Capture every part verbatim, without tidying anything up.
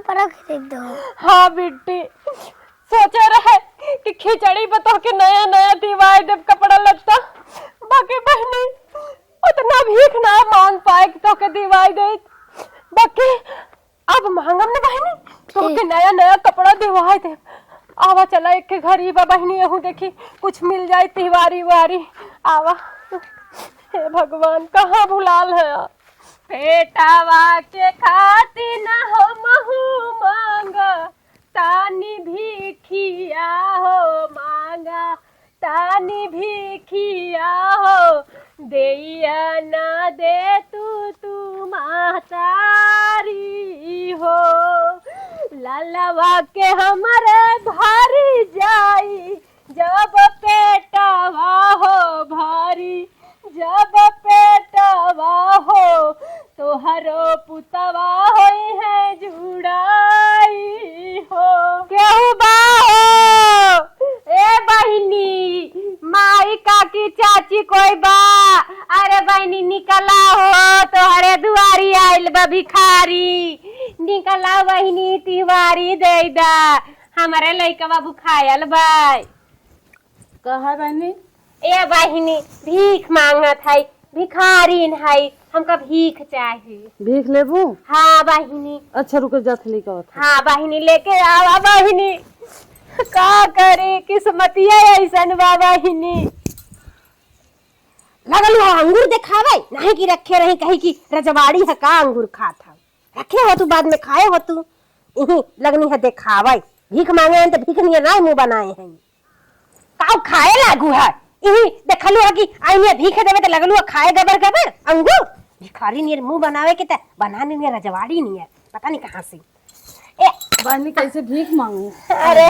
कपड़ा खरीद दो। हाँ बिट्टी, सोचे रहे कि खिचड़ी पे तोहके नया नया दिवाई देब कपड़ा लत्ता, बाकी बहिनी उतना भीख ना मांग पाए कि तोहके दिवाई दे, बाकी अब मांगम ना बहिनी, तोहके ठीक। नया नया कपड़ा दिवाई देब। आवा चला, एक के घर ही बा बहिनी, यहू देखी कुछ मिल जाए तिवारी वारी। आवा, हे भगवान, कहाँ भुलाल है? पेटवा के खातिर न हमहू मांगा तानी भीखिया हो, मांगा तानी भीखिया हो, देइया ना दे तू, तू महतारी हो। ललवा के हमरे भरी जाई जब पेटवा हो भारी, जब पेटवा हो, तोहरो पुतवा होई है जुड़ाई हो। केहू बा हो? ए बहिनी, माई, काकी, चाची कोई बा? अरे बहिनी, निकला हो, तोहरे दुआरी आइल बा भिखारी। निकला बहिनी, तिवारी दे दा, हमरे लइकवा भुखायल बा। का है बहिनी? ए बहिनी, भीख मांगत है, भिखारिन है, हमका भीख चाही। भीख लेबू? हाँ बहिनी। अच्छा, रुको, जात लेके आवत है। हाँ बहिनी, लेके आवा बहिनी। का करे, किस्मतिया ऐसन बा बहिनी। लगल हो अंगूर देखावे, नहीं कि रखे रही कहीं कि रजवाड़ी है का अंगूर खात है। रखे हो तू, बाद में खाए हो तू। इही लगनी है देखावे, भीख मांगे हैं तो भीख नियर ना मुंह बनाए हैं। काऊ खाए लागू है। इही देखलू है कि आईने भीख देवे त लगलू है खाए गबर गबर अंगू। भिखारी नियर मुंह बनावे के त बना नियर रजवाड़ी नियर, पता नहीं कहाँ से। ए बहिनी, कैसे भीख मांगू? अरे,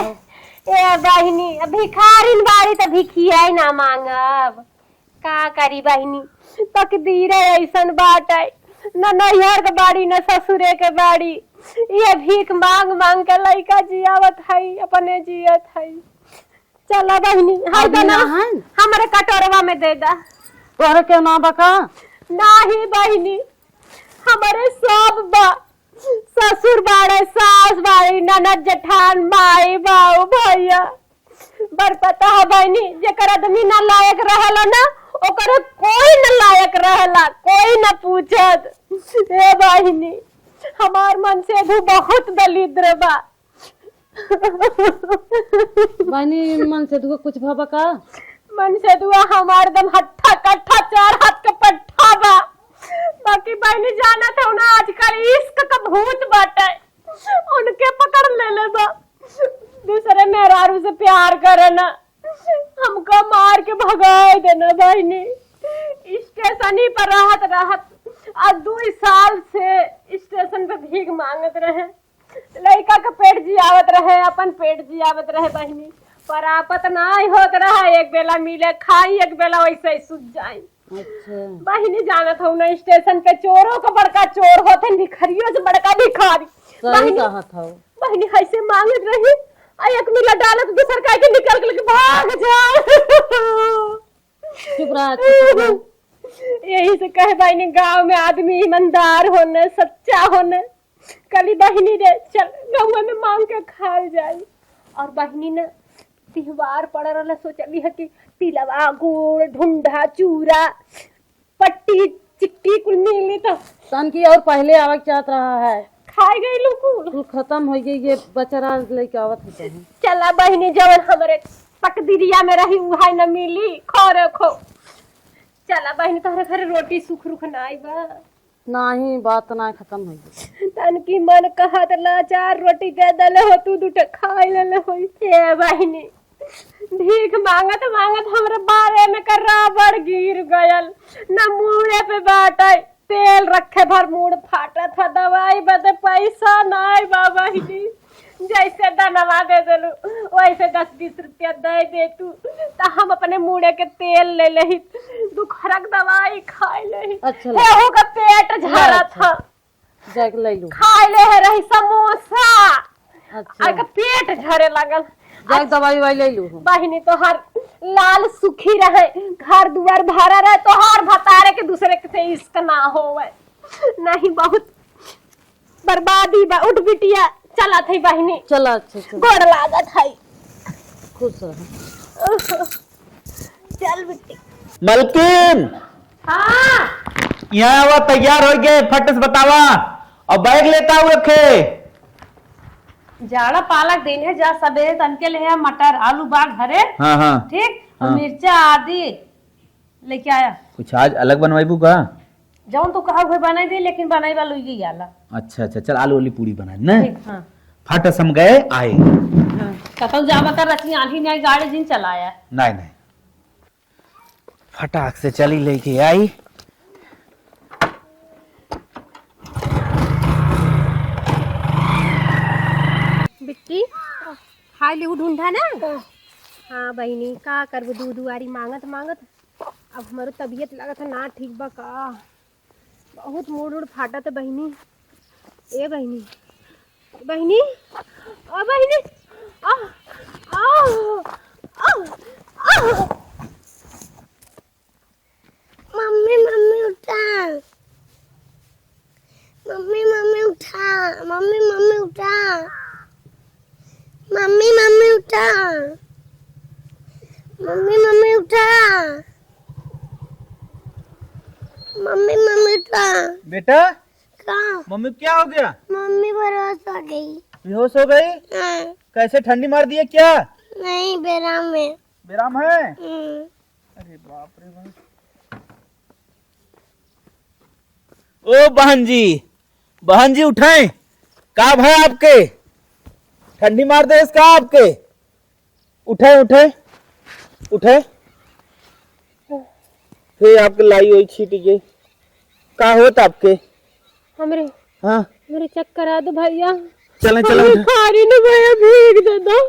ए बहिनी, अब भिखारिन बाड़ी त भिखिया ही ना मांगब। का करी बहिनी, तकदीर ऐसन बाटे, न नैहर के बाड़ी, न ससुरे के बाड़ी। ये भीख मांग मांग के लइका जियावत हई, अपने जियत हई। चला बहिनी, हई अभी बना, ना है? हमरे कटोरवा में दे दा। तोहरे के ना बा का? नाही बहिनी, हमरे सब बा। ससुर बाड़े, सास बाड़ी, ननद, जेठान, माई, बाऊ, भैया। बरपता ह बहिनी, जेकर आदमी ना लायक रहेला ना, ओकरे कोई ना लायक रहेला, कोई ना पूछत। ए बहिनी, हमार मनसेधू बहुत दलिद्र बा। बहिनी, मनसेधुआ कुछ भवा का? मनसेधुआ हमार एकदम हट्ठा कट्ठा चार हाथ के पट्ठा बा। बाकी बहिनी जानत हो ना, आजकल इश्क का भूत बाटे। उनके पकड़ लेले बा। दूसरे मेहरारू से प्यार करे ना, हमका मार के भगाए देना बहिनी। स्टेशन ही पर रहत रहत आ दू साल से स्टेशन पे भीख मांगत रहे। लइका के पेट जियावत रहे, अपन पेट जियावत रहे बहिनी। परापत नाई होत रहा, एक बेला मिले खाई, एक बेला वैसे ही सुत जाई। अच्छा। बहिनी जानत हौ ना, स्टेशन के चोरों का बड़का चोर होत है, भिखारियों से बड़का भिखारी। सही बहिनी, कहत हौ। बहिनी ऐसे मांगत रही, आ एक मिला डालत दूसर का के निकल के भाग जाए। चुप रहा, चुप रहा। यही से कहे बहिनी, गाँव में आदमी ईमानदार होने, सच्चा होने। कली बहिनी रे, चल गौवा में मांग के खाल जाई। और बहिनी न तिहवार पड़ रहल, सोचली है कि तिलवा, गुड़, ढुंढा, चूरा, पट्टी, चिक्की कुल मिली तो तन की और पहिले आवक चाहत रहा है। खाए गई कुल। कुल खत्म हो गई, ये बचरा लेके आवत है कहीं। चला बहिनी, जवन हमरे तकदीरिया में रही उहाई न मिली, खो रे खो। चला बहिनी, तोहरे घरे रोटी सुख रुख नाई बा। नाही, बात ना खत्म होई। तनकी मन कहत लाचार रोटी दे देले हो, तू दुटे खाई लेले होई। ए बहिनी, भीख मांगत मांगत हमरे बारे में का राबड़ गिर गयल, न मूड़े पे बाटे, तेल रखे भर मूड़ फाटत ह, दवाई बदे पैसा नाई बा बहिनी। जैसे दनवा दे देलू, वैसे दस बीस रुपया दे दे तू, त हम अपने मूड़े के तेल ले लेही, दुखरक दवाई खाए लेही। अच्छा ले। एहू का पेट झरत ह। जाके ले लू। खाए ले है रही समोसा। अच्छा। आ के पेट झरे लागल। जाके दवाई वाई ले लू। बहिनी तोहार लाल सुखी रहे, घर दुआर भरा रहे, तोहार भतारे के दूसरे के से इश्क ना होवे। नहीं, बहुत बर्बादी बा। उठ बिटिया, चलत है बहिनी। चला, अच्छा, चला। गोड़ लागत है। खुश रह। चल बिट्टी। मलकिन! हाँ। यहाँ आवा, तैयार होइ गए, फट से बतावा। और बैग लेता हूँ रखे। जाड़ा पालक दिन है, जा सबेरे तनके ले आ मटर, आलू बा घरे। हाँ, हाँ। ठीक? और हाँ। मिर्चा, आदि लेके आया। कुछ आज अलग बनवाइबू का? जौन तू कहा हुए बनाई दे, लेकिन बनाई वाला ये आला। अच्छा, अच्छा, चल आलू वाली पूड़ी बनाई ना। ठीक, हाँ। फट से हम गए आए। हाँ। कतौ जावा कर रखी आंधी नहीं गाड़ी जिन चलाया। नहीं, नहीं। फटाक से चली लेके आई। बिट्टी, खाई ले उ ढूंढा ना। हाँ बहिनी, का करबू, दू दुआरी मांगत मांगत अब हमरो तबियत लागत है ना ठीक बा का। बहुत मूड़ उड़ फाटत है बहिनी। ए बहिनी, बहिनी, ओ बहिनी, आ, आ, आ, आ। मम्मी, मम्मी उठा। मम्मी, मम्मी उठा। मम्मी, मम्मी उठा। मम्मी, मम्मी उठा। मम्मी, मम्मी उठा। मम्मी, मम्मी उठा। बेटा, का? मम्मी क्या हो गया? मम्मी बेहोश हो गई। बेहोश हो गई? हाँ। कैसे, ठंडी मार दिए क्या? नहीं, बेराम है। बेराम है? हम्म। अरे बाप रे बाप। ओ बहन जी, बहन जी उठें, का भा आपके? ठंडी मार दे इसका आपके? उठे, उठे, उठे। हे आपके लाई होई छीट गई। का होत आपके? हमरे, हाँ। हमरे चक्कर आ दो भैया। चलें, चलें, हमरे उठे। खारी न भैया भीग दे दो।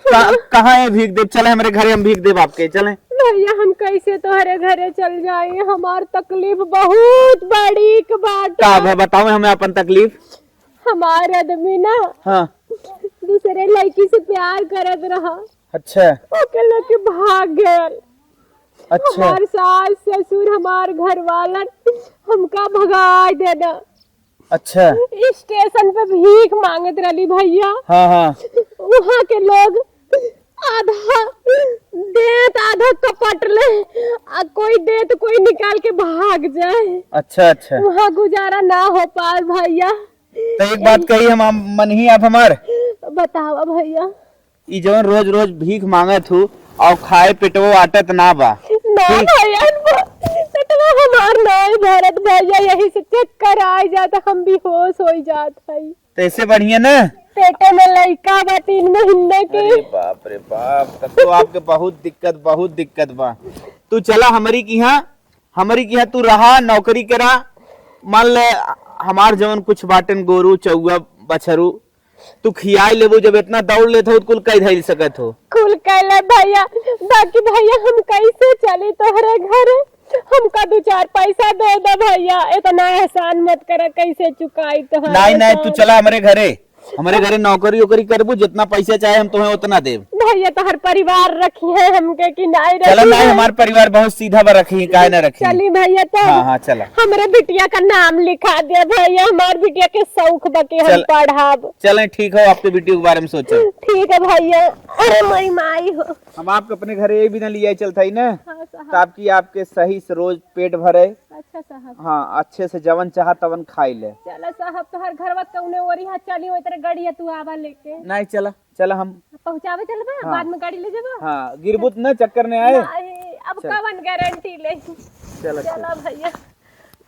का-, कहाँ है भीग देब? चलें हमरे घरे, हम भीग देब आपके, चलें। भैया हम कैसे तोहरे घरे चल जाए, हमार तकलीफ बहुत बड़ी के बाटे। का भा बताओ हमें अपन तकलीफ। हमार आदमी ना हाँ। दूसरे लड़की से प्यार करत रहा। अच्छा। ओके लेके भाग गयल। अच्छा। हमार सास ससुर हमार घर वालन हमका भगाय देना। अच्छा। स्टेशन पे भीख मांगत रहली भैया। हाँ, हाँ। वहाँ के लोग आधा देत आधा कपट ले, आ कोई देत कोई निकाल के भाग जाए। अच्छा, अच्छा। वहाँ गुजारा ना हो पाए भैया। तो एक बात कही हम, हम मन ही आप हमार। बतावा भैया। ई जवन रोज रोज भीख मांगत हू और खाए पेटवो आटत ना बा। ना ठीक। भैया, पेटवा हमार नाय भरत भैया, यही से चक्कर आ जात, हम बेहोश हो जात हई। तो ऐसे बढ़िया ना। पेटे में लइका बा तीन महीने के। अरे बाप रे बाप, तब तो आपके बहुत दिक्कत, बहुत दिक्कत बा। तू चला हमरी किहाँ, हमरी किहाँ तू रहा, नौकरी करा। मान ले हमार जवन कुछ बाटन गोरू, चौआ, बछरू, तू खियाई लेबू, जब इतना दौड़ लेत हो, कुल कई धइल सकत हो। कुल कई ले भैया, बाकी भैया हम कैसे चली तोहरे घरे? हमका दो चार पैसा दे दे भैया, इतना एहसान मत करा, कैसे चुकाई तोहरा नाई, नाई, तू एहसान? चला हमरे घरे, हमरे घरे नौकरी ओकरी करबू, जितना पैसा चाहे हम तुम्हें उतना देब। भैया तोहर परिवार रखी है हमके कि नाई चला, रखी नाई, है? हमार परिवार बहुत सीधा बा, रखी, काहे ना रखी? चली भैया तब। हाँ, हाँ, चला। हमरे बिटिया का नाम लिखा दे भैया, हमार बिटिया के शौक बा कि हम चल। पढ़ाब। चलें, ठीक हो, आपके बिटिया के बारे में सोचें। ठीक है भैया। अरे मोरी माई हो। हम आपके अपने घरे ये भी ना लिया चलता ही ना, हाँ साहब। ताकि आपके सही से रोज पेट भरे। अच्छा साहब। हाँ, अच्छे से जवन चाहा तवन खाई ले। चला साहब, तोहर घरवा कौने ओरी है, चली ओई तरह गाड़ी है, तू आवा लेके। नहीं, चला, चला हम पहुँचावे चलबा, हाँ। बाद में गाड़ी ले जाबा। हाँ, गिरबुत न चक्कर में आए। नहीं, अब चल। कवन गारंटी ले। चला, चला चल। भैया,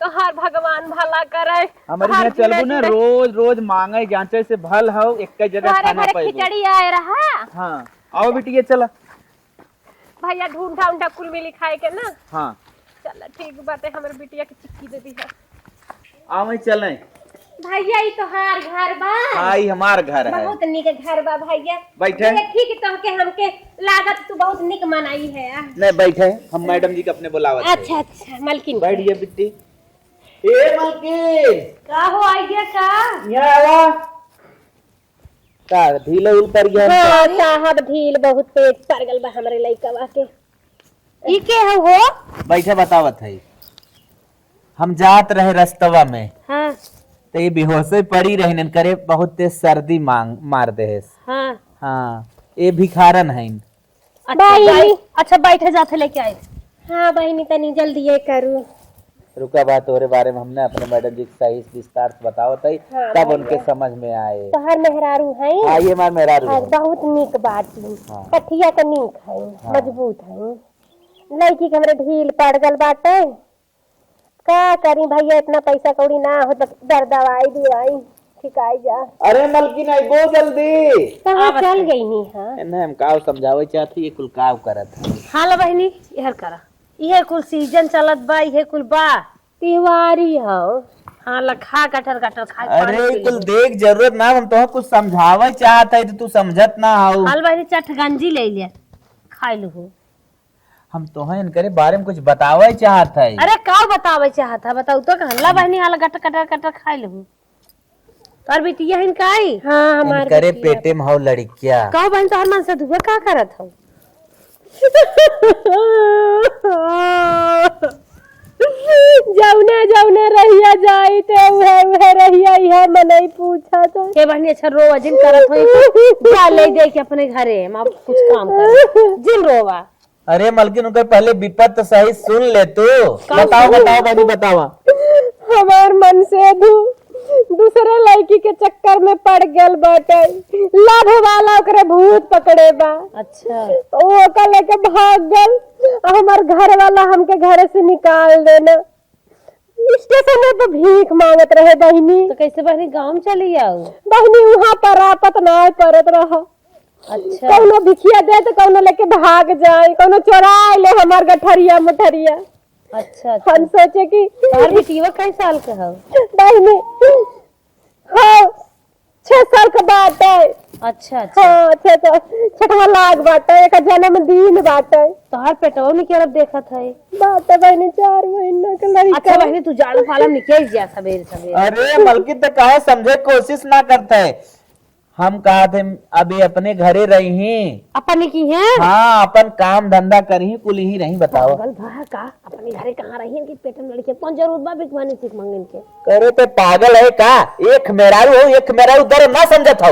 तोहार भगवान भला करे। हमारे तोहार यहाँ चलबू ना, जिंदगी रोज रोज मांगे जांचे से भल हो, एक जगह तोहरे खाना घरे पाइबू। खिचड़ी आए रहा। हाँ, आओ बिटिया, चला। भैया ढूंढा उंढा कुल मिली खाए के ना। हाँ। चला ठीक बाटे, हमरे बिटिया के चिक्की दे दिहा। आवे चलें। भैया ई तोहार घर बा। हाँ, ई हमार घर है। बहुत निक घर बा भैया। बैठे। देखी कि तोहके हमके लागत तू बहुत निक मनई है। नहीं बैठे, हम मैडम जी के अपने बुलावत है। अच्छा, अच्छा, मलकिन बैठ के। गया बिट्टी। ए मलकिन। का हो आइया का? यहाँ आवा। का ढील उल पड़ गया? हाँ साहब, ढील बहुत पेट पड़ गल बा हमरे लइकवा के। ई के हौ हो? बैठे बतावत है। हम जात रहे रस्तवा में। हाँ। तो ये बेहोशे पड़ी रहिन, इनकरे बहुत तेज सर्दी मांग, मार देहेस। हाँ। हाँ, ये भिखारन हइन। अच्छा, बहिनी। बै-, अच्छा, बैठे जाते लेके आए। हाँ बहिनी, तनी जल्दी ये करू। रुका बा, तोहरे बारे में हमने अपने मैडम जी के सही विस्तार से बतावत हई, हाँ, तब उनके समझ में आए। तोहर मेहरारू हई? हाँ, ये हमार मेहरारू हई। बहुत नीक बाटी। हाँ। कठिया के नीक हई, हाँ। मजबूत हई। लड़की के हमरे ढील पड़ गल बाटे। का करी भैया, इतना पैसा कौड़ी ना हो, बस दर दवाई दुआई ठिकाई जा। अरे मलकिन, अइबो जल्दी। कहाँ चल गई नी? हाँ। इन्हें हम काव समझावे चाहत हई, ये कुल काव करत है। हाँ ला बहिनी, इहर करा, इहे कुल सीजन चलत बा, इहे कुल बा। तिवारी हो। हाँ, लखा कटर कटर खाए, पानी अरे पी कुल ले। देख, जरूरत ना, हम तोहे कुछ समझावे चाहत है, तो तू समझत ना हो। हाँ ला बहिनी, चटगंजी ले ले, खाई लू। हम तोहे इनकरे बारे में कुछ बतावे चाहत है। अरे, का बतावे चाहत है? बताऊ तो कहला बहिनी, हाल गटर कटर कटर खाई लू। तोर बिटिया हिन काई? हाँ, हमार इनकरे बिटिया। पेटे में हौ लड़किया। का बहिन, तोहर मन से धुआ का करत हौ? जौने जौने रहिया जाई ते उहे उहे रहिया, इहे मनई पूछत है। हे बहिनी, अच्छा रो, अजिन करत होई तो जा ले दे के अपने घरे, हम आप कुछ काम कर। जिन रोवा। अरे मलकिन, उनकर पहले विपत तो सही सुन ले तू। का बताओ, सुनू? बताओ बहिनी, बतावा। हमार मन से दू-, दूसरे लड़की के चक्कर में पड़ गल बाटे। लभ वाला ओकरे भूत पकड़े बा। अच्छा। वो ओकर लेके भाग गल। हमार घर वाला हमके घरे से निकाल देना। स्टेशन पे भीख मांगत रहे बहिनी। तो कैसे बहिनी गाँव में चली आओ? बहिनी वहाँ पर आपत ना परत रहा। अच्छा। कौनो भिखिया दे तो कौनो लेके भाग जाए, कौनो चोराए ले हमार गठरिया मुठरिया। अच्छा, अच्छा। हम सोचे कि तोहर बिटिया कई साल के हौ? बहिनी, हाँ, छह साल के बाटे। अच्छा, अच्छा। हाँ, छह साल, छठवा लाग बाटे, एक जन्मदिन बाटे। तोहर पेटवा में के देखत है? बाटे बहिनी, चार महीना के लड़का। अच्छा बहिनी, तू जाड़ा पाला में निकल जा सबेरे सबेरे। अरे मलकिन, तो काहे समझे कोशिश ना करत है? हम कहत है अभी अपने घरे रही। अपने की हैं? हाँ, अपन काम धंधा करी, कुल यहीं रही, बताओ। पागल भा का? अपने घरे कहाँ रही? इनके पेट में लड़के, कौन जरूरत बा भिख मांगे, भिख मांगे इनके? अरे तो पागल है का? एक मेहरारू हो, एक मेहरारू दर्द ना समझत हो।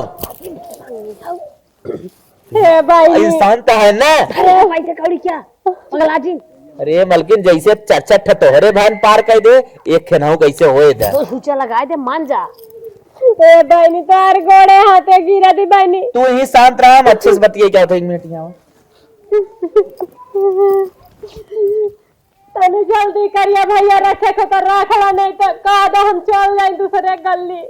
हे भाई। इंसान तो है ना। अरे भाई से कौड़ी क्या? पगला जी। अरे मलकिन, जैसे चार चार ठे तोहरे बहन पार कर दे, एक खेनहू कैसे होए दे। तो हुचा लगाए दे, मान जा। ए बहिनी, तोहर गोड़े हाथे गिरा दी बहिनी। तू ही शांत रहा, हम अच्छे से बतिये क्या होता है, एक मिनट यहाँ। तनी जल्दी करिया भैया, रखे को तो रख ला, नहीं तो का दो हम चल जाए दूसरे गली।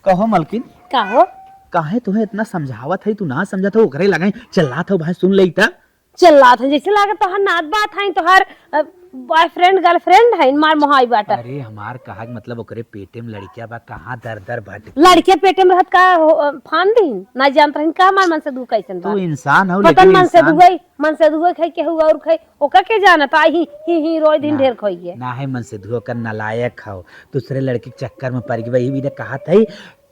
कहो मलकिन। का हो? काहे तुहे इतना समझावत है, तू ना समझत हो, ओकरे लगाई चिल्लात हो भाई, सुन लेई त। चिल्लात है, जैसे लागत तोहार नात बात है, तोहार, अ, बॉयफ्रेंड गर्लफ्रेंड है, मार मोहाई बाटा। अरे हमार कहा के मतलब ओकरे पेटे में लड़किया बा, कहाँ दर दर भटकी। लड़किया पेटे में रहत का हो, अ, फान दीन? ना जानत रहिन का हमार मन से दू कैसन बा? तू इंसान हो, पतन लेकिन मन से इंसान दुआई, मन से दुआई खाई केहू और खाई, ओका के जानत? आई ही, ही, ही रोई दिन ना, ढेर खोई है। ना है मन से दुआ कर नालायक हो, दूसरे लड़की के चक्कर में पड़ गई, वही भी ने कहा था ही,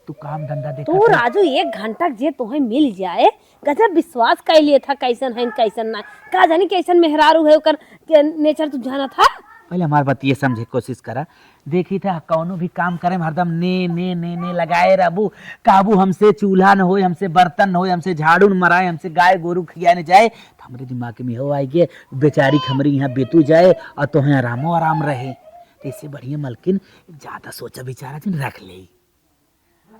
तू काम धंधा देखा तू था। राजू, एक घंटा जे तोहे मिल जाए, गजब विश्वास कर लिए था, कैसन है, कैसन ना, का जानी कैसन मेहरारू है, ओकर के नेचर तू जाना था। पहले हमार बात ये समझे कोशिश करा, देखी था कौनो भी काम करे में हरदम ने, ने, ने, ने लगाए रहबू, कहबू हमसे चूल्हा न होए, हमसे बर्तन न होए, हमसे झाड़ू न मराए, हमसे गाय गोरू खियाए न जाए, तो हमरे दिमाग में हो आए के बेचारी के हमरे यहाँ बेतू जाए और तोहे आरामो आराम रहे। तो इससे बढ़िया मलकिन ज्यादा सोचा विचारा जिन रख ले।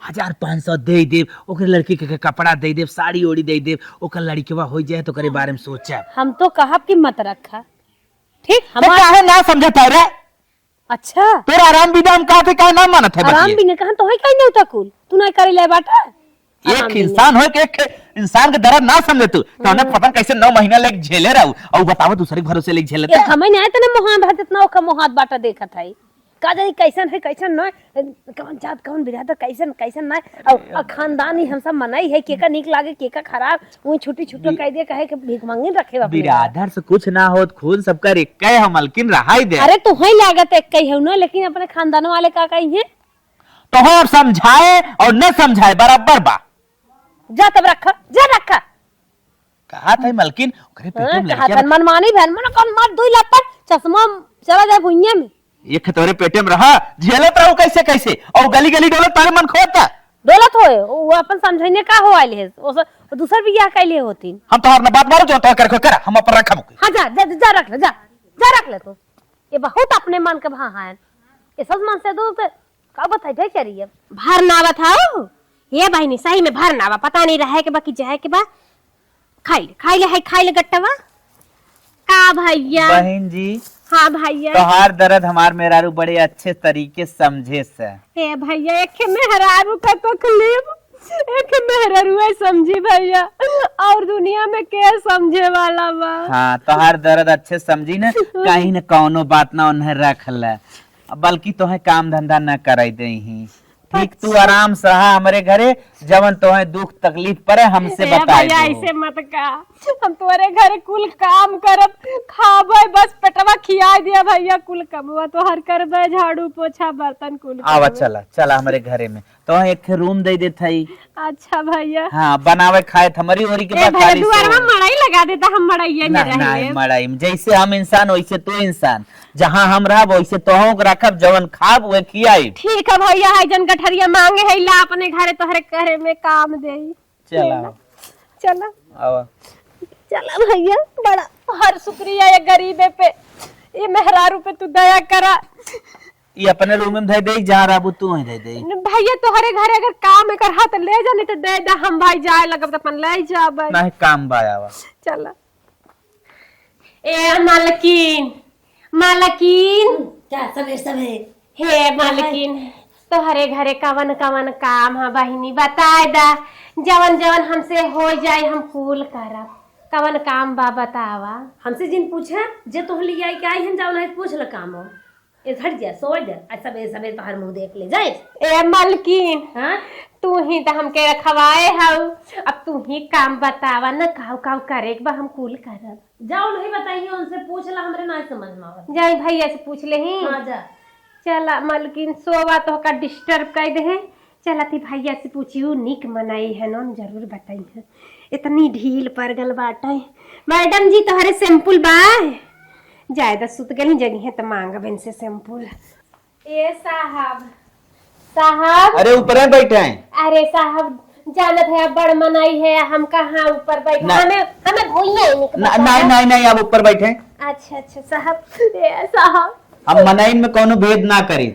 हजार पाँच सौ दे देब, ओकरे लड़की के, के कपड़ा दे देब, साड़ी ओड़ी दे देब, ओकर लड़कवा हो जाए तो ओकरे बारे में सोचब। हम तो कहब कि मत रखा, ठीक? तो हमार काहे ना समझत है रे? अच्छा। तोर आराम बिना हम कहते काहे ना मानत है आराम बतिये? बिना कहन तो है काहे नहीं उठा कुल? तू ना करे ले बाटा? एक आराम बिना। इंसान हो के एक इंसान के दर्द ना समझे तू, तो हमने हम्म। पता कैसे नौ महीना ले झेले रहू, और बताओ दूसरे के भरोसे ले झेले ये थे? हमें नहीं आए तने मोहान रहत इतना ओका मोहात बाटा देखत है। का जानी कैसन है, कैसन ना, कौन जात, कौन बिरादर, कैसन, कैसन ना, और, और खानदान ही हम सब मनाई है, केका नीक लागे, केका खराब, वही छुट्टी छुट्टी बि-, कह दे, कहे के भीख मांगिन रखे अपने। बिरादर से कुछ ना होत, खून सबका एक है, हम मलकिन रहाई दे। अरे तू है लागत एक कही हो ना, लेकिन अपने खानदान वाले का कही है? तो हो अब समझाए और न समझाए बराबर बा। जा तब रखा, जा रखा। कहा था मलकिन, ओकरे पेटे हाँ, में कहा लड़किया था, बा। मनमानी बहन, मन कौन मार दुई लप्पड़, चश्मा चला जाए भुइया में। एक तोरे पेटे में रहा, झेलत रहू कैसे कैसे, और गली गली डोलत तारे मन खोता। डोलत होए, वो अपन समझइने का हो आइल है, वो स-, वो दूसर बियाह कैले होती। हम तोहार न बात मारो, जो तोहार करे खोए करा, हम अपन रखब के। हाँ, जा, जा, जा रख ले, जा, जा रख ले तू। ये बहुत अपने मन के भा हैं। ये सब मन से दूर से का बताई भाई करिए। भर ना बताओ। ये बहिनी, सही में भर ना बा, पता नहीं रहे के बा कि जाए के बा। खाई ले, खाई ले, है खाई ले गट्टवा। का भैया? बहिन जी, हाँ भैया। तोहार दर्द हमार मेहरारू बड़े अच्छे तरीके से समझे से। हे भैया, एक मेहरारू का तकलीफ एक मेहरारू समझी भैया, और दुनिया में के समझे वाला बा? हाँ, तोहार दर्द अच्छे समझी न, कहीं न कौनो बात ना उन्हें रख ले, बल्कि तोहे काम धंधा न कराई दे ही। ठीक, तू अच्छा। आराम से रहा हमरे घरे, जवन तोहे दुख तकलीफ पड़े हमसे ए बताए भैया, दो। ऐसे मत कहा, हम तोरे घरे कुल काम करब, खाबे, बस पेटवा खियाई दिया भैया, कुल कमवा तोहर करबे, झाड़ू पोछा बर्तन कुल आवा, करबे। चला, चला हमरे घरे में, तोहे एक ठे रूम दे देत हई। अच्छा भैया। हाँ, बनावे खाए त हमरी ओरी के ए बा भैया, खाली दुआरवा से। मड़ई लगा देता, हम मड़इये में ना, रह ना, लेब। मड़ई में जैसे हम इंसान वैसे तू इंसान, जहाँ हम रहब, वैसे तोहूँ के रखब, जवन खाब, उहे खियाइब। ठीक है भैया, है जन गठरिया मांगे है, ला अपने घरे तोहरे घरे में काम देई। चला। चला। आवा। चला भैया, बड़ा हर शुक्रिया ये गरीबे पे, ये मेहरारू पे तू दया करा। ई अपने रूम में धइ देई, जहाँ रहबू तू वहीं धइ देई। न भैया, तोहरे घरे अगर काम एकर हाथ ले जा, नहीं तो दे दे, हम भाई जाए लगब तो अपन ले जाबे। नहीं, काम बा, आवा। चला। ए मालकिन, मालकिन। हम्म, का सबेर सबेर? हे मालकिन, तोहरे घरे कवन कवन काम है बहिनी, बताए दा। जवन जवन हमसे हो जाए हम कुल करब। कवन काम बा बतावा? हमसे जिन पूछा, जे तोह लियाई के आई हन, जाओ नहीं पूछ ल काम हो। ए, हट जा, सोए दे। आज सबेरे सबेरे तोहार मुंह देख ले, जाए। ए, मलकिन, हाँ? तू ही त हमके रखवाए हऊ, अब तू ही काम बतावा न, काऊ काऊ करे के बा, हम कुल करब। जाओ, नहीं बताइए, उनसे पूछ ला, हमरे ना समझ में आवत। जाई भैया से पूछ लेही। हाँ, जा। चला, मलकिन, सोवा तोहका disturb कर दे हैं। चला ती भैया से पूछी, ऊ निक मनई है, नौन जरूर बताई है। इतनी ढील पर गल बाटे। मैडम जी, तोहरे sample बा? जायदा सुत गली जगी है त मांगब इनसे sample। ए साहब, साहब। अरे, ऊपर है बैठे हैं। अरे साहब, जानत है, आप बड़ मनई है, हम कहाँ ऊपर बैठे? ना। हमें, हमें भुइयां ही निक ना, बतावा। नहीं, नहीं, नहीं, आप ऊपर बैठे हैं। अच्छा, अच्छा, साहब। ए साहब। हम मनई में कौनो भेद ना करी।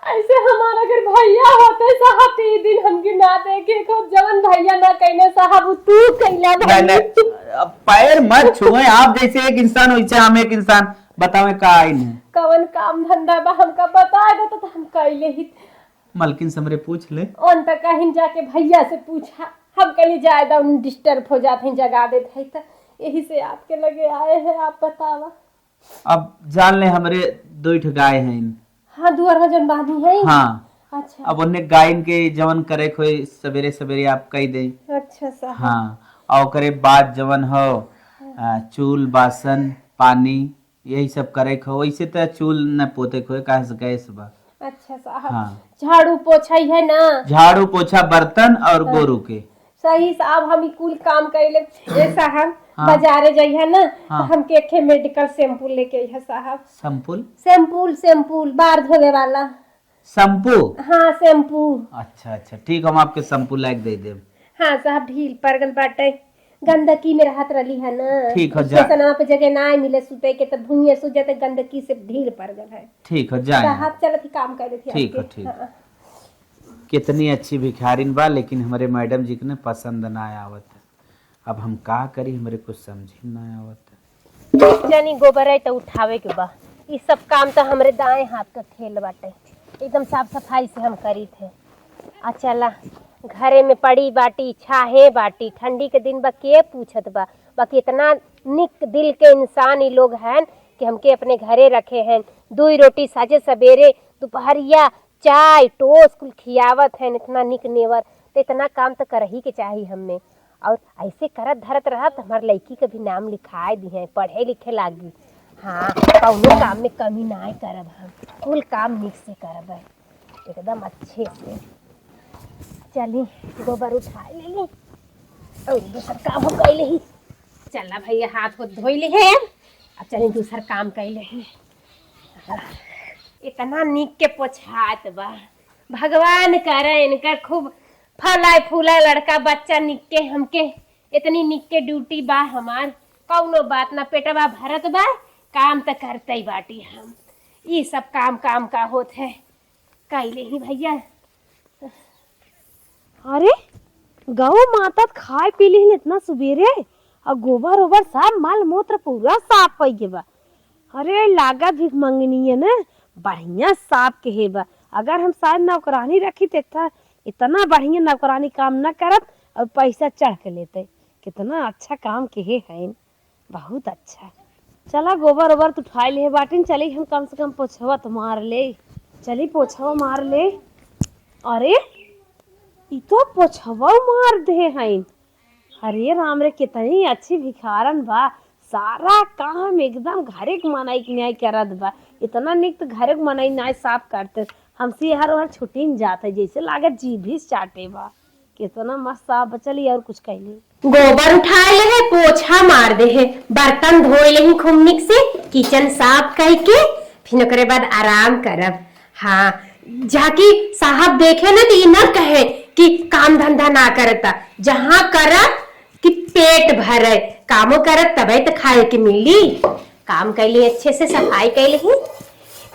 ऐसे हमारा अगर भैया होते साहब, तो ये दिन हमके ना देखे को, जवन भैया ना कहने साहब, उ तू कहला नहीं, भाई। नहीं, अब पैर मत छुए। आप जैसे एक इंसान, वैसे हम एक इंसान। बतावे का आइन है? कवन काम धंधा बा, हमका बता दे तो, तो हम कैले ही। मलकिन से हमरे पूछ ले। उन तक कहीं जाके भैया से पूछा, हम कहली जाए दा, उन disturb हो जात हैं, जगा देत है, तो यही से आपके लगे आए हैं, आप बतावा। अब जान ले, हमरे दो ठो गाय हैं। हाँ, दुअर में जौन बांधी है। हाँ। अच्छा। अब उन्हें गायन के जवन करे खोई, सवेरे सवेरे आप कह दे। अच्छा साहब। हाँ, और ओकरे बाद जवन हो, हाँ। आ, चूल, बासन, पानी, यही सब करे खो। वैसे तो चूल न पोते खोए, काहे से गैस बा। अच्छा साहब। हाँ। झाड़ू पोछा ही है ना? झाड़ू पोछा, बर्तन और हाँ। गोरू के। सही साहब, हम ई कुल काम कैले। ए साहब, हाँ। बाजारे जइहा ना, हाँ। तो हमके एक ठे medical shampoo लेके अइहा साहब। Shampoo? Shampoo, shampoo, बार धोवे वाला। Shampoo? हाँ, shampoo। अच्छा, अच्छा, ठीक, हम आपके shampoo लाइके दे देब। हाँ साहब, ढील पर गल बाटे, गंदगी में रहत रहली है ना। ठीक हो, जा। स्टेशनवा पे जगह ना मिले सुते के, तो भुइयां सुत जाते, गंदगी से ढील पर गल है। ठीक हो, जाए। साहब, चलत ही काम कर देती ठीक आपके। हो, ठीक। हाँ। कितनी अच्छी भिखारिन बा, लेकिन हमरे मैडम जी के न पसंद ना आवत। अब हम का करी, हमरे कुछ समझे ना आवत। जनी गोबर है त उठावे के बा, ई सब काम त हमरे दाएं हाथ का खेल बाटे। एकदम साफ सफाई से हम करी थे। आ चला, घरे में पड़ी बाटी, छाहे बाटी, ठंडी के दिन बा, के पूछत बा, बाकी इतना निक दिल के इंसान ई लोग हैं कि हमके अपने घरे रखे हैं। दुई रोटी साझे सवेरे, दोपहरिया, चाय, टोस कुल खियावत हैं, इतना निक नेवर, तो इतना काम तो करही के चाही हमें। और ऐसे करत धरत रहब तो हमार लड़की के भी नाम लिखाए दी हैं, पढ़े लिखे लागी। हाँ, कौनो काम में कमी ना करब हम, कुल काम निक से करब एकदम अच्छे से। चली, गोबर उठा लेली और दूसर काम हम कैले ही। चला भैया, हाथ को धोई ले हैं, अब चली दूसर काम कैले ही। इतना निक के पोछात बा। भगवान करे इनकर खूब फलाए फूलाए लड़का बच्चा निक के, हमके इतनी निक के ड्यूटी बा हमार। कौनो बात ना, पेटवा भरत बा, काम त करते ही बाटी हम। ई सब काम काम का होत है, कइले ही भैया। अरे, गौ माता त खाए पी लिहिन इतना सुबेरे, और गोबर ओबर सब मल मूत्र पूरा साफ होइ गए बा। अरे, लागत भिख मंगनी है ना, बढ़िया साफ के है बा। अगर हम शायद नौकरानी रखी त इतना, इतना बढ़िया नौकरानी काम ना करत और पैसा चढ़ के लेते। कितना अच्छा काम के है, है। बहुत अच्छा। चला, गोबर ओबर त उठाए ले बाटिन, चली हम कम से कम पोछवा त मार ले। चली पोछवा मार ले। अरे, ई तो पोछवा मार दे हैं। अरे राम रे, कितनी अच्छी भिखारन बा। सारा काम एकदम घरे के मनई के न्याय करत बा। इतना निक त घरे के मनई नाय साफ करते। हमसे हर ओहर छुट्टी न जात है, जैसे लागत जीभ ही चाटे बा। कितना मस्त साफ बा। चली और कुछ कइली। गोबर उठाए ले है, पोछा मार दे है, बर्तन धोए ले ही खूब निक से, किचन साफ करके फिर ओकरे बाद आराम करब। हाँ, जाकि साहब देखे ना त ई ना कहे कि काम धंधा ना करता, जहाँ करब कि पेट भरे, कामो करब तबे त खाए के मिली। काम कइली, अच्छे से सफाई कइली ही।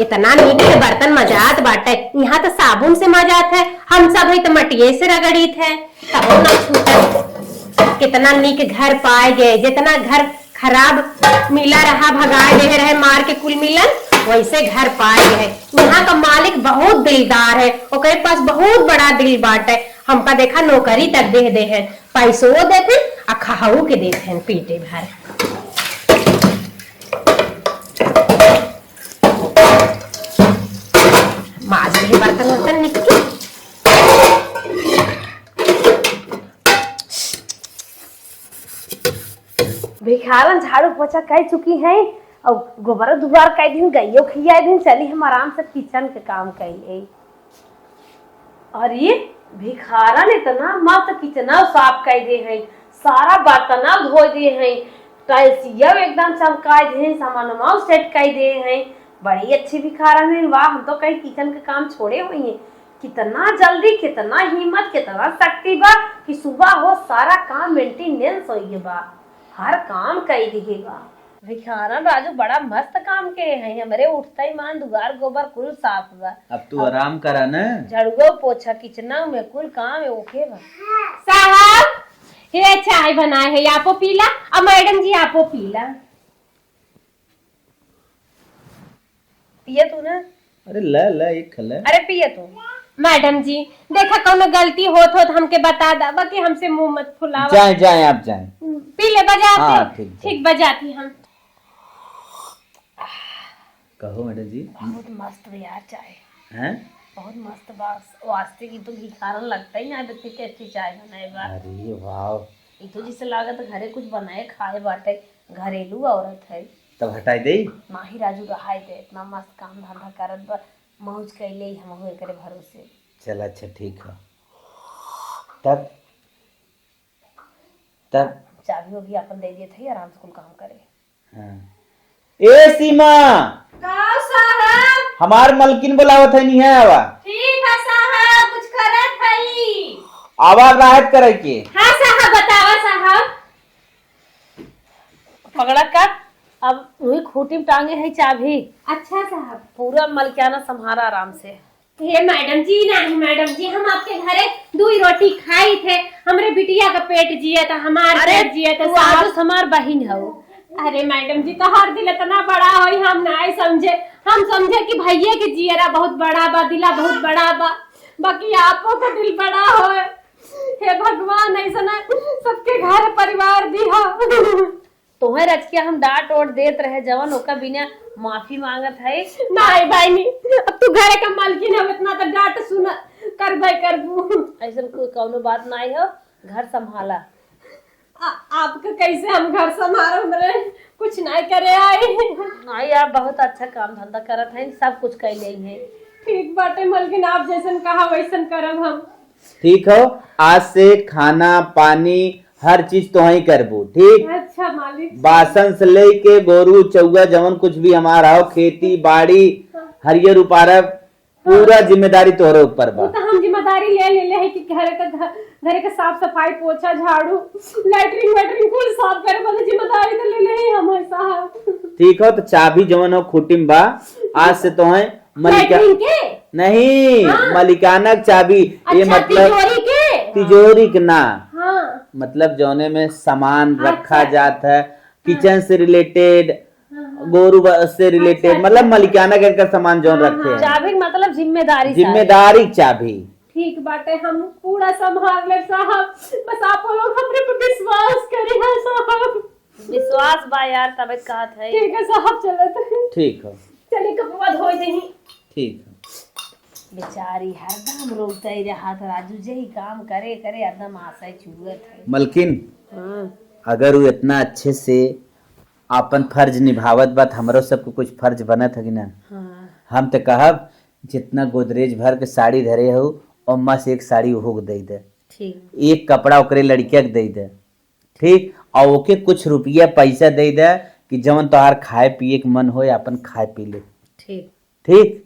इतना नीक से बर्तन मजात बाटे, यहाँ त साबुन से मजात है, हम सब है त मटिये से रगड़ीत है, तबो ना छूटे। कितना नीक घर पाए गए, जितना घर खराब मिला रहा, भगाए गए रहे मार के कुल मिलन, वैसे घर पाए गए। यहाँ का मालिक बहुत दिलदार है, ओकरे पास बहुत बड़ा दिल बाटे। हमका देखा नौकरी तक दे दे है, पैसो देते आ खाऊ के देते हैं पेटे भर। माज ले बर्तन वर्तन निकल। भिखारन झाड़ू पोछा कर चुकी हैं और गोबर दुबार कर दिन, गइयो खिया दिन, चली हम आराम से किचन के काम कर ले। अरे, भिखारन इतना मस्त किचना साफ कर दे हैं, सारा बर्तना धो दे हैं, टाइल्सिया एकदम चमका दे हैं, सामानमा सेट कर दे हैं। बड़ी अच्छी भिखारन है, वाह, हम तो कहीं किचन के काम छोड़े हुई हैं। कितना जल्दी, कितना हिम्मत, कितना शक्ति बा कि सुबह हो सारा काम मेंटेनेंस होइए बा, हर काम कई दिहे बा। भिखारन राजू बड़ा मस्त काम के है, हमरे उठता ही मान दुआर गोबर कुल साफ बा। अब तू अब आराम करा ना। झाड़ुआ पोछा किचना में कुल काम है ओके बा। साहब, हे चाय बनाए है, आपो पीला, और मैडम जी आपो पीला। पिया तू ना। अरे ला ला, एक खा ला। अरे पिया तू। मैडम जी, देखा कौनो गलती होत होत हमके बता दा, बाकी हमसे मुंह मत फुलावा। जाए जाए, आप जाए। पी ले, बजाते। हाँ, ठीक, ठीक, बजाती हम। कहो मैडम जी। बहुत मस्त बा यार चाय। हैं? बहुत मस्त बा। वास्ते की तो भिखारन लगता ही ना, इतनी टेस्टी चाय बनाए बा। अरे वाह। ई तो जिसे लागत घरे कुछ बनाए खाए बाटे, घरेलू औरत है। तब हटाई दे। नाही राजू, रहाई दे, इतना मस्त काम धंधा करत बा, मौज कैले ही हम एकरे भरोसे। चल अच्छा ठीक है। तब, तब चाबी वो भी अपन दे दिए थे, आराम से कुल काम करे। हाँ। ए सीमा, का साहब? हमार मलकिन बुलावत है, नहीं है आवा। ठीक है साहब, कुछ करत हई। आवा राहत करे के। हाँ साहब, बतावा साहब। पकड़ा का, अब वही खूंटी में टांगे है चाबी। अच्छा साहब। पूरा मलकियाना संभारा आराम से। हे मैडम जी, नाही मैडम जी, हम आपके घरे दुई रोटी खाई थे, हमरे बिटिया का पेट जिया था, हमार अरे, पेट जिया था तू साहब। आज हमार बहिन हऊ। अरे मैडम जी, तोहार दिल इतना बड़ा होई, हम नाय समझे। हम समझे कि भैया के जियरा बहुत बड़ा बा, दिला बहुत बड़ा बा, बाकी आपो का दिल बड़ा होए। हे भगवान, ऐसा ना सबके घर परिवार दिहा। तोहे रचकिया हम डांट ओट देत रहे, जवन ओका बिना माफी मांगत है। नाय बहिनी, अब तू घरे का मालकिन हो, इतना तो डांट सुन करबे करबू। ऐसन कोई कौनो बात नाय हो, घर संभाला। आ, आपका कैसे हम घर संभालो, हमरे कुछ नाय करे आई। नाय, आप बहुत अच्छा काम धंधा करत हैं, सब कुछ कर ले हैं। ठीक बाटे मलकिन, आप जैसन कहा वैसन करब हम। ठीक हो, आज से खाना पानी हर चीज तोहई करबू, ठीक? अच्छा मालिक। बासन से लेके गोरू चौआ जवन कुछ भी हमार हो, खेती बाड़ी, हाँ। हरियर उपारब, पूरा जिम्मेदारी तोहरे ऊपर बा। उ त हम जिम्मेदारी ले लेले है कि घर के घ-, घर के साफ सफाई, पोछा, झाड़ू, लैट्रिन वैट्रिन कुल साफ करे वाली जिम्मेदारी त लेले है हम, है साहब। ठीक हो, त चाबी जवन हो खूंटी में बा, आज से तोहे मलिका-, लैट्रिन के? नहीं, हाँ। मलिकाना के चाबी, ये अच्छा, मतलब तिजोरी के? तिजोरी के ना। हाँ। मतलब जौने में सामान अच्छा। रखा जात है, हाँ। किचन से रिलेटेड, हाँ, हाँ। गोरू ब-, से रिलेटेड, अच्छा, मतलब अच्छा। मलिकाना के एकर सामान जौन हाँ, रखे हाँ। हैं। चाबी मतलब जिम्मेदारी सारी। जिम्मेदारी चाबी। ठीक बाटे, हम पूरा संभाल लेब साहब, बस आप लोग हमरे पे विश्वास करी है साहब। विश्वास बा यार, तबे कहत है। ठीक है साहब, चलत है। ठीक हो। चली कपवा धोई देही। ठीक हो। बेचारी हरदम रोते रहत, राजू जे ही काम करे करे हरदम आशय छूअत है। मलकिन, हाँ। अगर वो इतना अच्छे से आपन फर्ज निभावत बा, त हमरो सबके कुछ फर्ज बनत है कि ना? हाँ। हम त कहब, जितना गोदरेज भर के साड़ी धरे हो, ओमा से एक साड़ी ओहो के दे दे। ठीक। एक कपड़ा ओकरे लड़किया के दे दे। ठीक, और ओके कुछ रुपया पैसा दे दे कि जवन तोहार खाए पिए के मन होए, आपन खाए पी ले। ठीक। ठीक,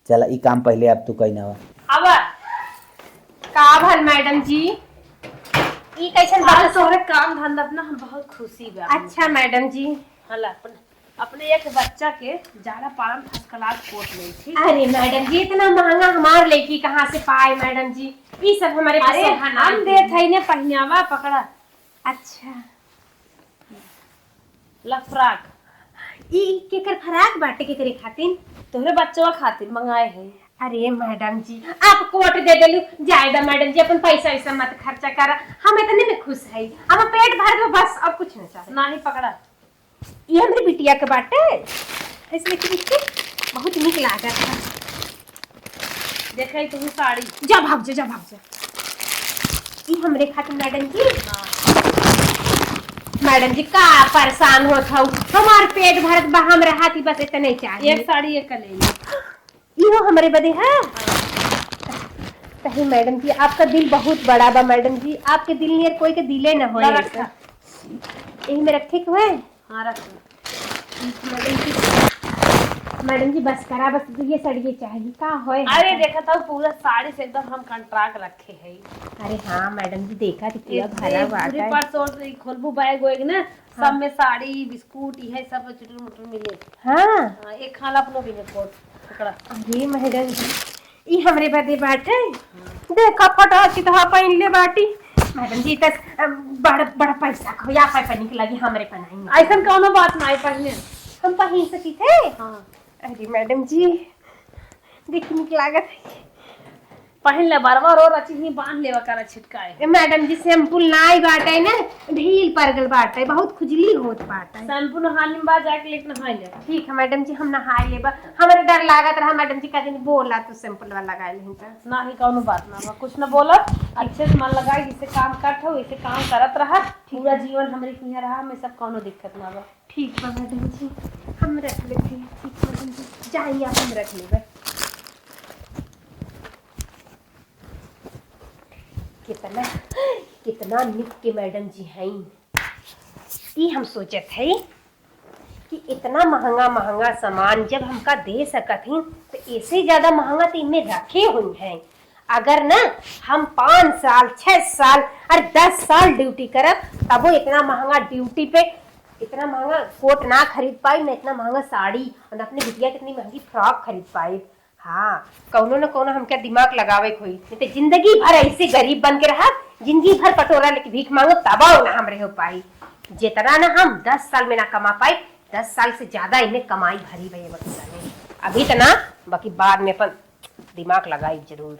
चला, ई काम पहले अब तू कही ना। अब का भल मैडम जी, ई कैसन आज बात? तोहरे काम धंधा अपना हम बहुत खुशी बा। अच्छा मैडम जी। हला अपन, अपने एक बच्चा के जाड़ा पारन फर्स्ट क्लास कोट ले, ठीक? अरे मैडम जी, इतना महंगा हमार लड़की कहाँ से पाए मैडम जी? ई सब हमारे अरे, पसंद है ना हम जी। देत है ने पहिनावा पकड़ा। अच्छा। ला फ्राक। ई केकर फ्राक बाटे, केकरे खातिन? तोहरे बच्चवा खातिर मंगाए है। अरे मैडम जी, आप कोट दे देलू, जाए दा मैडम जी, अपन पैसा वैसा मत खर्चा करा, हम इतने में खुश है, हम पेट भर दो बस, और कुछ ना चाहे। नाही पकड़ा। ई हमरे बिटिया के बाटे, ऐसे देखी बिटिया, बहुत नीक लागत है। देखा ही तुम साड़ी। जा भाग जा, जा भाग जा। ई हमरे खातिर मैडम जी। हाँ। मैडम जी का परेशान होत हऊ? हमार पेट भरत बा, हम रहत ही बस इतने चाहिए। एक साड़ी एक ले ली। इहो हमरे बदे है? हाँ। कहीं मैडम जी, आपका दिल बहुत बड़ा बा मैडम जी, आपके दिल नियर कोई के दिले न होए। ला रखा। यही में रखे के होए? हाँ, रख लो। मैडम जी, मैडम जी, बस करा, बस ये सड़िए चाहिए, का होए अरे, हमका? देखा था, पूरा साड़ी से एकदम हम कंट्राक्ट रखे है। अरे हाँ, मैडम जी, देखा थी, पूरा ये भरा पूरी बाटा है। पर्स और ये खोलबू बैग वैग ना, हाँ। सब में साड़ी, बिस्कुट, ये सब चुटुर मुटुर मिले। हाँ। हाँ, एक खाला अपनो भी है कोट, पकड़ा। अरे मैडम जी, ई हमरे बदे बाटे। देखा फटा चितहा पहिन ले बाटी। मैडम जी, तस, अ, बड़, बड़ पैसा खो, या पैसा निकला कि हमरे पहनाई। ऐसन कौनो बात ना है, पहने। हम पहिन सकी थे? हाँ। अरे मैडम जी, देख निक लागत है। पहिन ले बरवा रो रची ही बांध लेवा करा छिटकाए। ए मैडम जी, सैंपल नाई बाटे ना, ढील पर गल बाटे, बहुत खुजली होत बाटे। शैम्पू नहाने में बा, जाके लेके नहाए ले। ठीक है मैडम जी, हम नहाए लेबा। हमरे डर लागत रहा मैडम जी, का दिन बोला तू शैम्पू वाला लगा लेही त। नाही, कौनो बात ना बा, कुछ ना बोला। अच्छे से मन लगाई, जिससे काम करत हो, वैसे काम करत रहा। पूरा जीवन हमरे हियाँ रहा, हमें सब कौनो दिक्कत ना बा। ठीक बा मैडम जी, हम रख लेते हैं। ठीक मैडम जी, जाइए आप, हम रख लेबे। कितना, कितना निक के मैडम जी हैं। ई हम सोचत है कि इतना महंगा महंगा सामान जब हमका दे सकत ही, तो ऐसे ज्यादा महंगा तो इनमें रखे हुई हैं। अगर ना हम पाँच साल, छह साल और दस साल ड्यूटी करब, तबो इतना महंगा ड्यूटी पे इतना महंगा कोट ना खरीद पाई, ना इतना महंगा साड़ी, और ना अपने बिटिया के इतनी महंगी फ्रॉक खरीद पाई। हाँ, कौनो न कौनो हमके दिमाग लगावे के होई, नहीं तो जिंदगी भर ऐसे गरीब बन के रहा, जिंदगी भर कटोरा लेके भीख मांगो, तबाह ना हमरे हो पाई। जितना ना हम दस साल में ना कमा पाई, दस साल से ज्यादा इन्हें कमाई भरी भई बक्सा में। अभी तो ना, बाकी बाद में अपन दिमाग लगाई जरूर,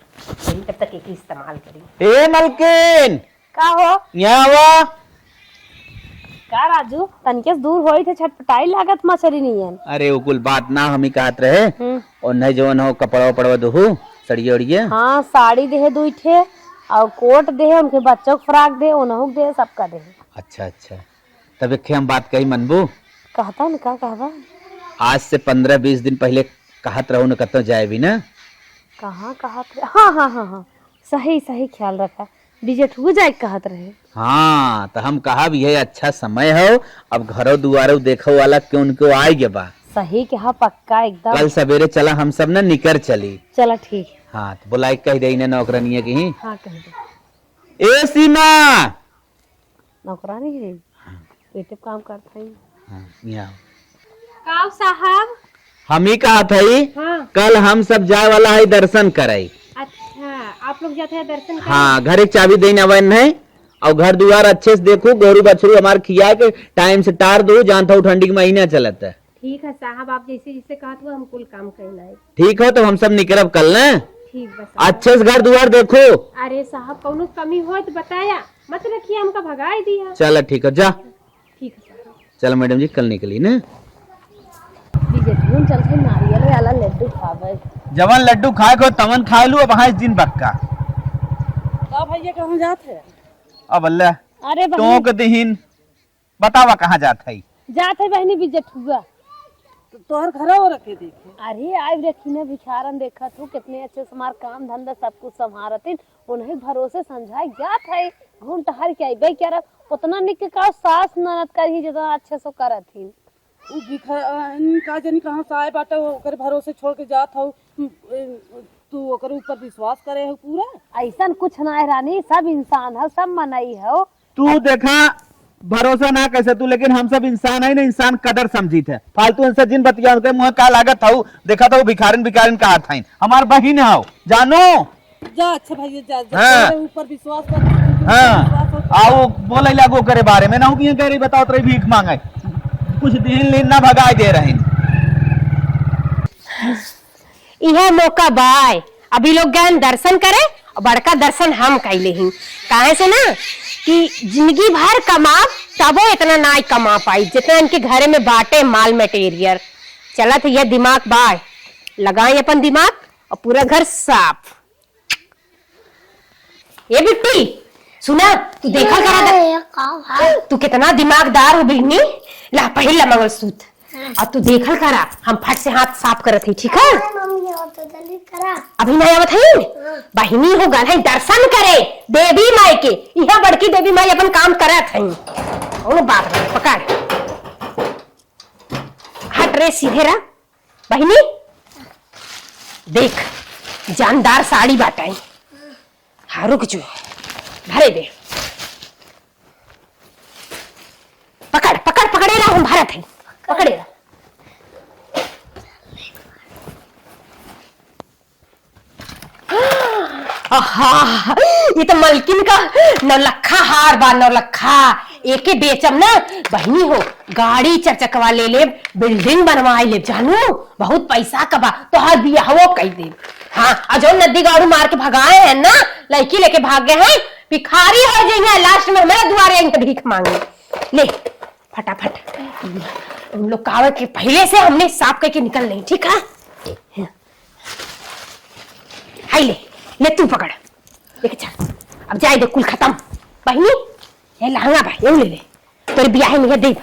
यही तब तक एक ही इस्तेमाल करी। ए मलकिन, का हो? यहाँ आवा। का राजू, तनके से दूर होई थे, छटपटाई लागत मछरी नियन। अरे, वो कुल बात ना हम ही कहत रहे। हम्म। और नहीं जवन हो कपड़ा वपड़वा दोहू, सड़िया उड़िया। हाँ, साड़ी देहे दुई ठे, और कोट देहे, उनके बच्चों को फ्रॉक देहे, उन्हों को देहे, सबका देहे। अच्छा, अच्छा। तब एक ठे हम बात कही, मनबू? कहता न, का कहबा? आज से पन्द्रह बीस दिन पहले कहत रहू न, कतौ जाए भी ना। कहाँ कहत रहे? हाँ, हाँ, हाँ, हाँ। सही, सही ख्याल रखा। बिजेठुओ जाए के कहत रहे। हाँ, त हम कहब, यह अच्छा समय हो, अब घरो दुआरो देखो वाला क्यों उनको आए गे बा। सही कहा, पक्का एकदम। कल सवेरे चला, हम सब ना निकर चली। चला ठीक। हाँ, तो बोलाई कह दे इन्हें नौकरानिया की ही। हाँ, कह दे। ए सीमा, नौकरानी है? हाँ। पेटे काम करत है। हाँ, यहाँ आओ। का साहब? हम ही कहत हई, हाँ। कल हम सब जाए वाला है दर्शन करे। अच्छा, आप लोग जाते हैं दर्शन करे? हाँ, घर एक चाबी देने आवे नहीं, और घर दुआर अच्छे से देखो, गोरू बछरू हमार खिया के टाइम से टार दो, जानता हूँ ठंडी के महीना चलत है। ठीक है साहब, आप जैसे जैसे कहत हो, हम कुल काम करना है। ठीक हो, तो हम सब निकरब कल न। ठीक बा साहब। अच्छे से घर दुआर देखो। अरे साहब, कौनो कमी हो तो बताया, मत रखिए, हमका भगाई दिया। चल ठीक है, जा। ठीक है साहब। चल मैडम जी, कल निकली न। बीजेठुन चल के नारियल वाला लड्डू खावे। जवन लड्डू खाए को तवन खाए लू, अब हाँ दिन बक्का। का भैया, कहाँ जात है? अब अल्लाह अरे बहनी। टोक दिहिन। बतावा, कहाँ जात है? जात है बहनी बिजेठुआ। तो तोहर घरवा रखे देखे। अरे, आइब रखी ना भिखारन, देखत हूँ कितने अच्छे से हमार काम धंधा सब कुछ संभारतिन, उन्हीं भरोसे समझाए जात है। घूम टहर के आइबे क्या रह, उतना निक का सास ननद करही जितना अच्छे से करत ही। उ भिखारन का जनी कहाँ से आए बाटे, ओकरे भरोसे छोड़ के जात हऊ। तू ओकरे ऊपर विश्वास करे हो पूरा? ऐसन कुछ ना है रानी, सब इंसान हो, सब मनई हो। तू देखा, भरोसा ना कैसे तू, लेकिन हम सब इंसान है ना, इंसान कदर समझित है। फालतू इनसे जिन बतिया, उनके मुँह का लागत हऊ, देखा तो भिखारिन भिखारिन कहा था, हमार बहिन हऊ, जानो। जा, अच्छा भैया, जा, जा, हाँ। तेरे ऊपर विश्वास कर, हाँ। विश्वास हो। आओ, बोले लागो करे बारे में, ना हो कि ये कह रही, बताओ, तेरे भीख मांगे, कुछ दिन लेन ना भगाए दे रहे हैं। इहे मौका बाय, अभी लोग गए दर्शन करे और बड़का दर्शन हम कैले ही। काहे से ना कि जिंदगी भर कमाब तबो इतना ना कमा पाई जितना इनके घरे में बाटे माल मटेरियल। चलत है ये दिमाग बाय, लगाई अपन दिमाग और पूरा घर साफ। ए बिट्टी, सुना, तू देखल करा द-, ए, का भाई? तू कितना दिमागदार हो बिन्नी। ला, पहिन ला मंगलसूत्र। हाँ। और तू देखल करा, हम फट से हाथ साफ करत ही, ठीक है? हाँ, मम्मी, और तो जल्दी करा। अभी नहीं आवत है? हाँ। बहिनी हो गल है दर्शन करे देवी माई के। यहाँ बड़की देवी माई अपन काम करत है। कौनो बात नहीं, पकड़। हट रे, सीधे रह। बहिनी, देख, जानदार साड़ी बाटे। हाँ, रुक जो, भरे दे। पकड़, पकड़, पकड़े रहा, हम भरत है। पकड़े रहा। आहा, ये तो मलकिन का नौलखा हार बा, नौलखा। एके बेचम ना, बहिनी हो, गाड़ी चरचकवा ले लेब, building बनवाए लेब, जानू, बहुत पैसा का बा, तोहार बियाहवो कई देब। हाँ, और जो नदी गाड़ू मार के भगाए हैं ना, लड़की लेके भाग गए हैं, भिखारी हो जाइए, last में हमारे दुआरे आइन तो भीख मांगे। ले, फटाफट, उन लोग का आवे के पहले से हमने साफ करके निकल लें, ठीक है? हाय ले, ले तू पकड़, लेके चल। अब जाए दे, कुल खत्म। बहिनी, ये लहंगा बा, ये ले ले। तोरे बियाहे में ये दे।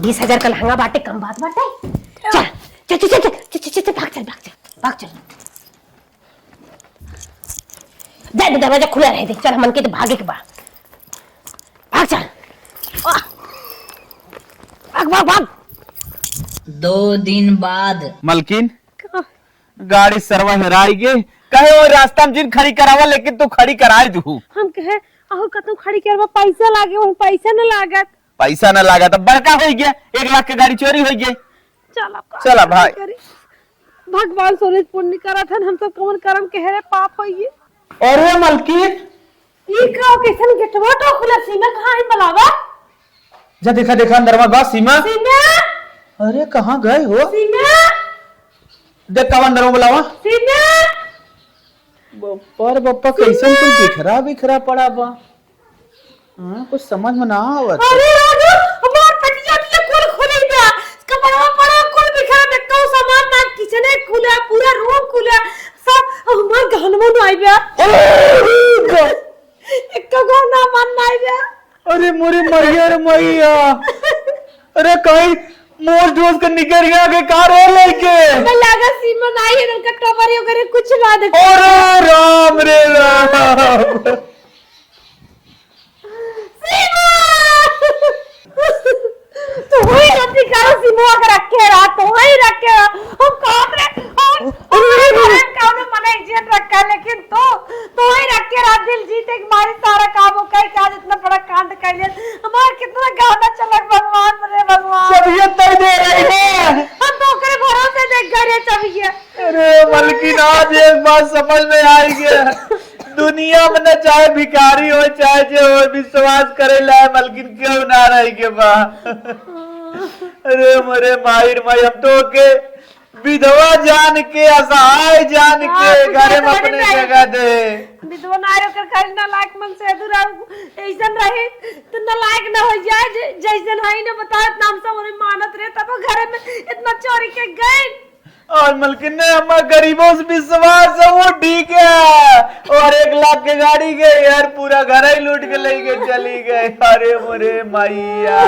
बीस हजार का लहंगा बाटे, कम बात बाटे। चल, चल, चल, चल, भाग चल, भाग चल, भाग चल। जाए दे, दरवाजा खुला रहे दे। चल, हमन के तो भागे के बा। भाग चल। आ, भाग, भाग, भाग। दो दिन बाद। मलकिन, का? गाड़ी सरवा हेराई गे, कहे वो रास्ता में जिन खड़ी करावा, लेकिन तू खड़ी कराई दू। हम कहे, अहो, कतौ खड़ी करवा, पैसा लागे, वही पैसा न लागत। पैसा न लागत, अब बड़का हो गया, एक लाख के गाड़ी चोरी हो गई। चला, का चला भाई। करी? भगवान सोने पुण्य करत हन, हम सब कौन करम के हरे पाप होइए। अरे मलकिन, ई का कैसन गेटवा तो खुला, सीमा कहाँ है बुलावा? जा देखा, देखा अंदरवा बा सीमा। सीमा! अरे कहाँ गए हो? सीमा! देख कब अंदरवा बुलावा। सीमा! बप्पा रे बप्पा, कैसन कुल बिखरा बिखरा पड़ा बा। हाँ, कुछ समझ में ना आवत। अरे राजू, हमार पटिया उटिया कुल खुली बा। कपड़वा पड़ा कुल बिखरा बा, कौ सामान ना, किचने खुला, पूरा रूम खुला, सब हमार गहनवा ना आइबा। अरे रे रे। एक गहना मन ना आइबा। अरे मोरे मरिया रे मैया। अरे कहीं मोज ढोज के निकरिया के का रे लेके? हमें लागा सीमा ना आई है, उनका टोपरी वगैरह कुछ ना देखा। अरे राम रे राम। सीमा! तू हुई गलती करो, सीमा के रखे रात दिल जीते के मारे सारा काम हो कई, आज इतना बड़ा कांड कैले। हमार कितना गाना चलक भगवान रे भगवान। चबिया तई दे रही है। हम तो ओकरे भरोसे देख गए रे चबिया। अरे मलकिन, आज एक बात समझ में आई गया, दुनिया में न चाहे भिखारी हो चाहे जे हो, विश्वास करे लायक मलकिन केहू ना रही के बा। अरे मोरे माई रे माई, हम तो के विधवा जान के, असहाय जान हाँ, के कुछ घरे में ऐसा अपने नहीं जगह दे। विधवा ना रहे, ओकर खाली नालायक मन से दूर रहू। ऐसन रहे तो नालायक ना हो जाए, जे-, जैसन है ना बताओ, इतना हम सब उन्हें मानत रहे, तब वो घरे में इतना चोरी के गए। और मलकिन ने हमार गरीबों से विश्वास है, वो ठीक है। और एक लाख के गाड़ी के यार, पूरा घर ही लूट के ले गए, चली गए। अरे मोरे मैया।